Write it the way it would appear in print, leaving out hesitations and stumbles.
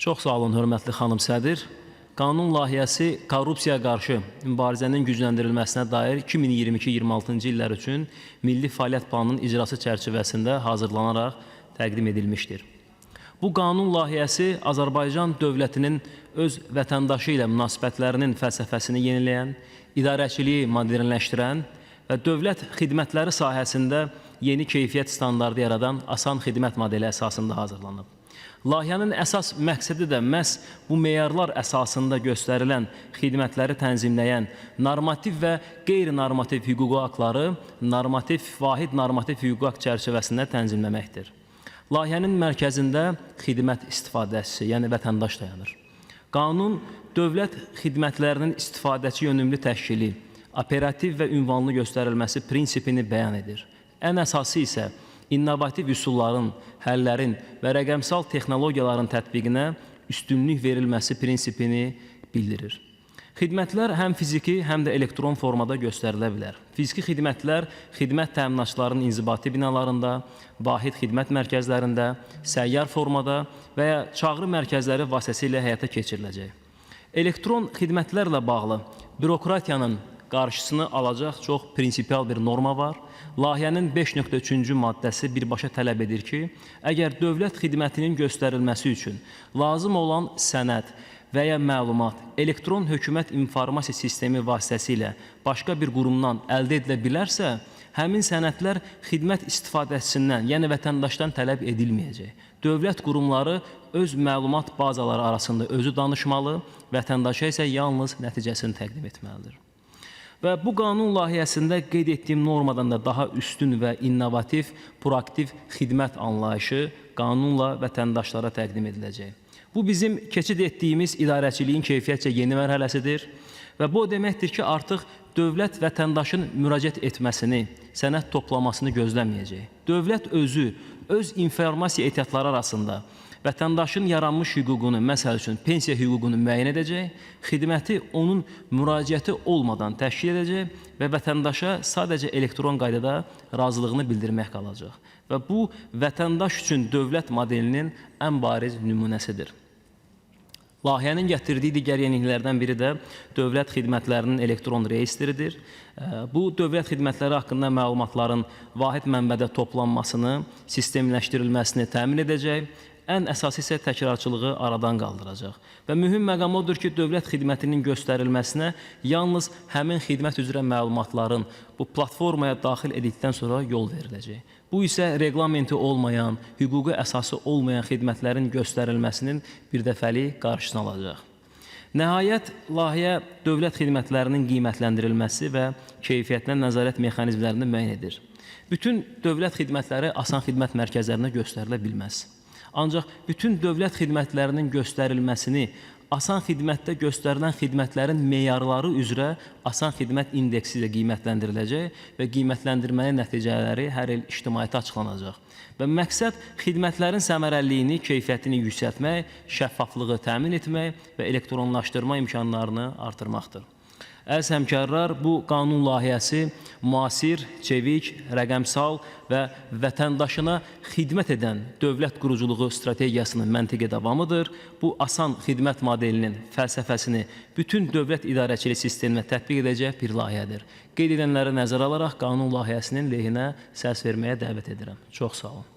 Çox sağ olun, hörmətli xanım sədr. Qanun layihəsi korrupsiyaya qarşı mübarizənin gücləndirilməsinə dair 2022-26-cı illər üçün Milli Fəaliyyət Planının icrası çərçivəsində hazırlanaraq təqdim edilmişdir. Bu qanun layihəsi Azərbaycan dövlətinin öz vətəndaşı ilə münasibətlərinin fəlsəfəsini yeniləyən, idarəçiliyi modernləşdirən və dövlət xidmətləri sahəsində yeni keyfiyyət standardı yaradan asan xidmət modeli əsasında hazırlanıb. Layihənin əsas məqsədi də məhz bu meyarlar əsasında göstərilən xidmətləri tənzimləyən normativ və qeyri-normativ hüquqi aktları normativ, vahid normativ hüquqi akt çərçivəsində tənzimləməkdir. Layihənin mərkəzində xidmət istifadəçisi, yəni vətəndaş dayanır. Qanun dövlət xidmətlərinin istifadəçi yönümlü təşkili, operativ və ünvanlı göstərilməsi prinsipini bəyan edir. Ən əsası isə innovativ üsulların, həllərin və rəqəmsal texnologiyaların tətbiqinə üstünlük verilməsi prinsipini bildirir. Xidmətlər həm fiziki, həm də elektron formada göstərilə bilər. Fiziki xidmətlər xidmət təminatçılarının inzibati binalarında, vahid xidmət mərkəzlərində, səyyar formada və ya çağrı mərkəzləri vasitəsilə həyata keçiriləcək. Elektron xidmətlərlə bağlı bürokratiyanın qarşısını alacaq çox prinsipial bir norma var. Layihənin 5.3-cü maddəsi birbaşa tələb edir ki, əgər dövlət xidmətinin göstərilməsi üçün lazım olan sənəd və ya məlumat elektron hökumət informasiya sistemi vasitəsilə başqa bir qurumdan əldə edilə bilərsə, həmin sənədlər xidmət istifadəçisindən, yəni vətəndaşdan tələb edilməyəcək. Dövlət qurumları öz məlumat bazaları arasında özü danışmalı, vətəndaşa isə yalnız nəticəsini təqdim etməlidir. Və bu qanun layihəsində qeyd etdiyim normadan da daha üstün və innovativ, proaktiv xidmət anlayışı qanunla vətəndaşlara təqdim ediləcək. Bu bizim keçid etdiyimiz idarəçiliyin keyfiyyətcə yeni mərhələsidir və bu o deməkdir ki, artıq dövlət vətəndaşın müraciət etməsini, sənəd toplamasını gözləməyəcək. Dövlət özü öz informasiya ehtiyatları arasında vətəndaşın yaranmış hüququnu, məsəl üçün pensiya hüququnu müəyyən edəcək, xidməti onun müraciəti olmadan təşkil edəcək və vətəndaşa sadəcə elektron qaydada razılığını bildirmək qalacaq. Və bu vətəndaş üçün dövlət modelinin ən bariz nümunəsidir. Layihənin gətirdiyi digər yeniliklərdən biri də dövlət xidmətlərinin elektron reyestridir. Bu dövlət xidmətləri haqqında məlumatların vahid mənbədə toplanmasını, sistemləşdirilməsini təmin edəcək. Ən əsası isə təkrarçılığı aradan qaldıracaq. Və mühüm məqam odur ki, dövlət xidmətinin göstərilməsinə yalnız həmin xidmət üzrə məlumatların bu platformaya daxil edildikdən sonra yol veriləcək. Bu isə reqlamenti olmayan, hüquqi əsası olmayan xidmətlərin göstərilməsinin birdəfəlik qarşısını alacaq. Nəhayət, layihə dövlət xidmətlərinin qiymətləndirilməsi və keyfiyyətinə nəzarət mexanizmlərini müəyyən edir. Bütün dövlət xidmətləri asan xidmət mərkəzlərinə göstərilə bilməz. Ancaq bütün dövlət xidmətlərinin göstərilməsini asan xidmətdə göstərilən xidmətlərin meyarları üzrə asan xidmət indeksi ilə qiymətləndiriləcək və qiymətləndirmənin nəticələri hər il ictimaiyyətə açıqlanacaq. Və məqsəd xidmətlərin səmərəliliyini, keyfiyyətini yüksəltmək, şəffaflığı təmin etmək və elektronlaşdırma imkanlarını artırmaqdır. Əziz həmkarlar, bu qanun layihəsi müasir, çevik, rəqəmsal və vətəndaşına xidmət edən dövlət quruculuğu strategiyasının məntiqi davamıdır. Bu asan xidmət modelinin fəlsəfəsini bütün dövlət idarəçilik sisteminə tətbiq edəcək bir layihədir. Qeyd edilənləri nəzərə alaraq qanun layihəsinin lehinə səs verməyə dəvət edirəm. Çox sağ olun.